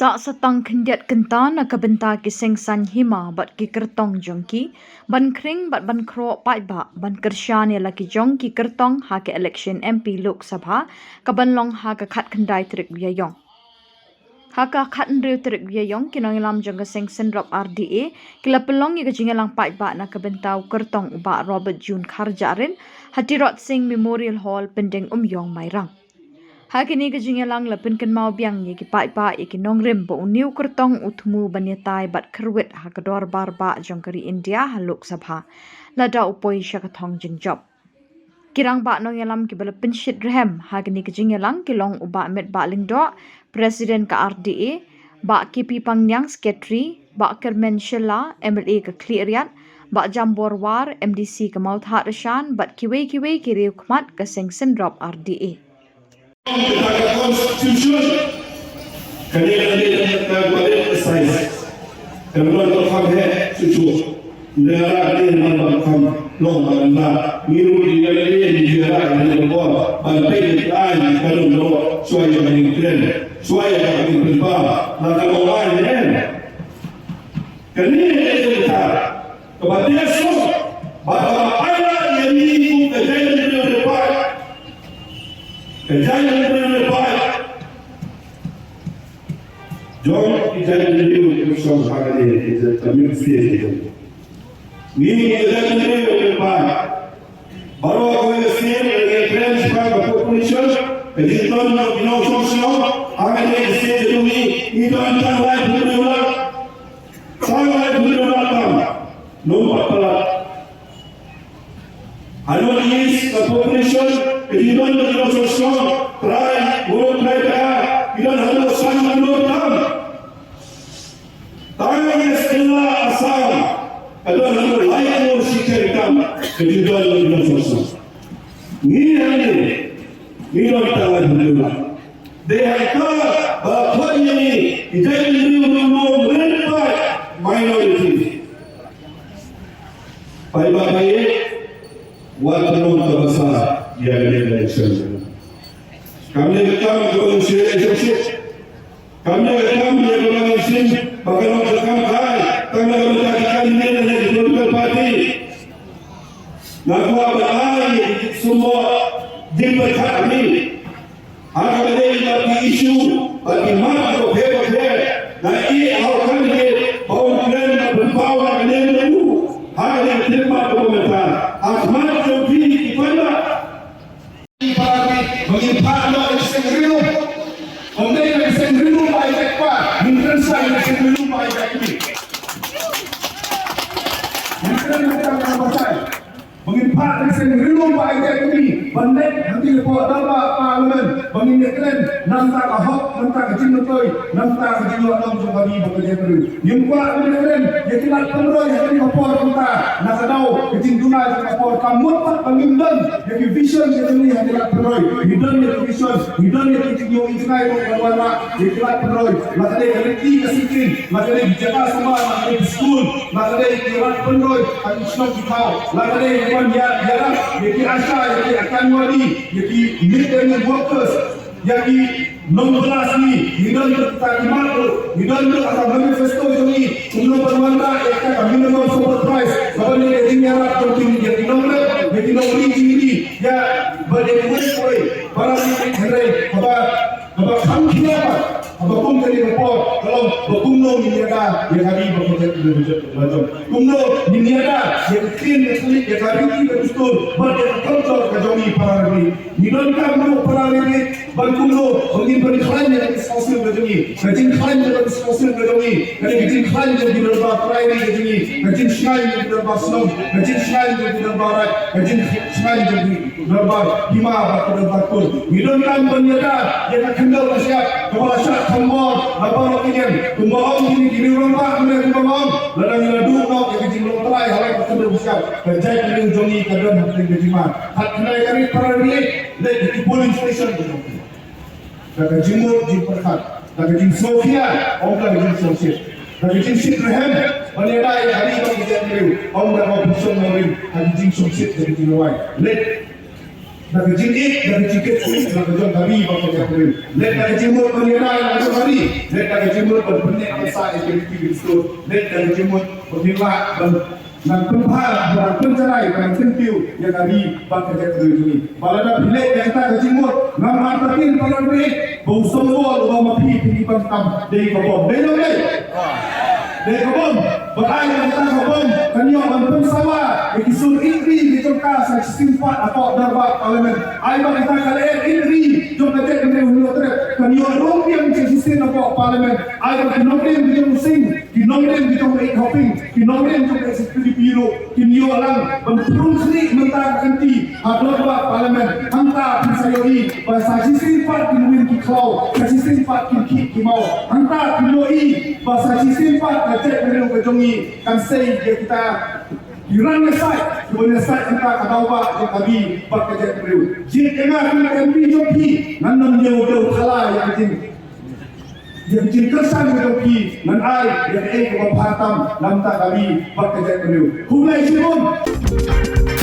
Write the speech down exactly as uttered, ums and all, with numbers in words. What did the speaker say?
Tang sa tang khyndiat kynta na ka bynta ki seng saiñ hima bad ki kyrtong jong ki ban khring bad ban khroh paidbah ban kyrshan ïa la ki jong ki kyrtong ha ka election M P Lok Sabha ka ban long ha ka khatkhyndai tarik u Ïaïong. Ha ka khathynriew tarik u Ïaïong, ki nongïalam jong ka seng synrop R D A ki la pynlong ïa ka jingïalang paidbah na ka bynta u kyrtong u Bah Robert June Kharjahrin ha Tirot Sing Memorial Hall, Pyndengumiong, Mairang. Ha kane ka jingïalang la pynkynmaw biang ïa ki paidbah ïa ki nongrim ba une u kyrtong u thmu ban ïatai bad kyrwit ha ka dorbar bah jong ka ri India ha Lok Sabha lada u poi sha ka thong jingjop. Ki rangbah nongïalam kiba la pynshit rhem ha kane ka jingïalang ki long u Bah Metbah Lyngdoh, President ka R D A, Bah K P Pangniang, Secretary, Bah Kyrmen Shylla, M L A ka Khliehriat, Bah Jambor War, M D C ka Mawthadraishan, bad kiwei kiwei ki riew khmat ka seng synrop R D A. Constitution. Kane ka dei ka, ka, ka dei ka size. Ka dei ka kham he, chuchu. Nda ra ka dei man ba kham long ba nda. Ngi ru di ka dei di ka ra ka dei ka bor. Ban pe di ka ai ka dong do. Shuwa ïa ka dei kren. Shuwa ïa ka dei kren ba. Na ka long ai ne. Kane ka dei ka Kaba dei suk, ba kaba ailad ïa ngi kum ka jaitbynriew riewpaid. Ka jaitbynriew riewpaid. Jong ki jaitbynriew ki shong ha kane ka jaitbynriew state. Ngi kum ka jaitbynriew riewpaid. Baroh kawei ka state ka kren shaphang ka population, ka jingdon jong ki nongshong shnong ha kane ka state jong ngi, ngi don tang laiphew hynriew lak. Tang laiphew hynriew lak tam. Nong pat palat. Ha North East ka population ka jingdon ka jingdon song song. Trai, Murut, Trai, Trai, ki don haduh san hynriew tam. Tang West Bengal, Assam ka don haduh lai klur shiteng tam ka jingdon ka jingdon song song. Ngi hangne ngi don tang laiphew hynriew lak. Dei hangta ba khot ïa ngi ki jaitbynriew ruh ruh rit paid minority. Paidbah ba ïeit, wat pynlong tamasa ïa kane ka election. Kam dei ka kam ka ban shu ïa shit. Kam dei ka kam ïa ka ban shu ba ka long ka kam kai. Tang na ka bynta ki candidate na ki political party. Nga kwah ban ai ïa ki symboh jingpyrkhat ha ngi. Ha kaba ïadei bad ki issue bad ki mat bapher bapher, nga ïeh ha u candidate ba un kren ban pynpaw ïa ka niam jong u ha kane ka khyrnit kaba mynta. Ha khmat jong phi ki paidbah, ba ngin phah noh ïa ka seng ri lum. Ym dei ïa ka seng ri lum ba ai jait kpa, ngin kren sa ïa ka seng ri lum ba ai jait kmie. Ngin kren sa ïa ka seng ri lum. Ba ngin phah ïa ka seng ri lum ba ai jait kmie ban leit hangtei hapoh dorbar parliament, ba ngin ïakren na ka bynta ka hok, na ka bynta ka jingmyntoi, na ka bynta ka jinglong jong ka ri bad ka jaitbynriew. Ngim kwah ban ïakren ïa ki lad pynroi ha kane ka por mynta, na ka daw ka jingduna jong ka por. Ka mut pat ba ngim don ïa ki vision ïa kine ha ki lad pynroi. Ngi don ïa ki vision, ngi don ïa ki jingïohi jngai ruh ban wanrah ïa ki lad pynroi. La ka dei ka lynti ka singkien, la ka dei ki jaka sumar, la ka dei ki skul, la ka dei ki lad pynroi ha ki shnong ki thaw, la ka dei ban ïa, ïarap ïa ki ASHA, ïa ki Anganwadi, ïa ki mid day meal workers, ïa ki nongbylla sngi. Ngi don ruh kita ki mat ruh, ngi don ruh ha ka manifesto jong ngi kumno ban wanrah ïa ka minimum support price, kaba dei ka jingïarap jong ki, ïa ki nongrep, ïa ki nongri jingri, ïa ba dei kawei kawei para ri, hynrei kaba Kaba kham khia pat, kaba kum kane ka por ka long ba kumno ngin ïada ïa ka ri bad ka jaitbynriew la jong. Kumno ngin ïada ïa ka ktien ka thylliej, ïa ka riti ka dustur bad ïa ka culture ka jong ngi para ri. Ngi donkam ruh para ri ban kumno ba ngin pynkhlaiñ ïa ka East Khasi Hills ka jong ngi. Ka jingkhlaiñ ïa ka East Khasi Hills ka jong ngi ka dei ka jingkhlaiñ jong ki dorbar trai ri ka jong ngi, ka jingshngaiñ jong ki dorbar shnong, ka jingshngaiñ jong ki dorbar raid, ka jingshngaiñ jong ki dorbar hima bad ka dorbar kur. Ngi donkam ban ïada ïa ka khyndew ka shyiap kaba la shah thombor na baroh ki liang. Kumba ong kine ki riew rangbah, kumba ong, lada ngi la duh noh ïa ka jinglong trai ha la ka khyndew ka shyiap, ka jaitbynriew jong ngi ka don hapdeng ka jingma. Khatkhyndai tarik para ri, leit ki polling station ka jong ngi. Da ka jingmut jingpyrkhat, da ka jingsngewkhia, ym da ka jingsngewsih. Da ka jingshit rhem ban ïada ïa ka ri bad ka jaitbynriew, ym da ka opposition nongrim ha ka jingsngewsih, da ka jingrwai. Leit Da ka jingïeit, da ka jingkit, da ka jong ka ri bad ka jaitbynriew. Leit da ka jingmut ban ïada ïa la ka jong ka ri. Leit da ka jingmut ban pynneh pynsah ïa ki riti ki dustur. Leit da ka jingmut ban ïalah ban nang pynphar, ban nang pynjarai, ban nang kyntiew ïa ka ri bad ka jaitbynriew jong ngi. Ba lada phi leit da kata ka jingmut, ngam artatien palat ba u Symbols uba ma phi phi ban tam dei ka bom. Dei ne ym dei? Dei ka bom. Bad ai kata ka bom kan ïoh ban pynsawa ïa ki sur ïing ki jong ka sa shisien pat hapoh dorbar Parliament. Ai ba kata ka lyer ïing jong ka jaitbynriew Hynñiewtrep kan ïoh rung biang sa shisien hapoh Parliament. Ai ba ki nongrim ki jong u Sing, ki nongrim ki jong u Ïeid Hoping, ki nongrim jong ka S P D P ruh kin ïoh lang ban prung khlieh mynta ka kynti ha dorbar Parliament. Hangta phin sa ïohi ba sa shisien pat kin win ki khlaw, sa shisien pat kin khih ki maw. Hangta phin ïohi ba sa shisien pat ka jaitbynriew ka jong ngi kan sei ïa kita ki rangïasaid kiban ïasaid hangta ka daw ba jong ka ri bad ka jaitbynriew. Jied ïa nga kum ka M P jong phi, ngan nym ïew dew thala ïa ka jing ïa ka jingkyrshan ka jong phi, ngan ai ïa kaei kaba bha tam na bynta ka ri bad ka jaitbynriew. Khublei shibun.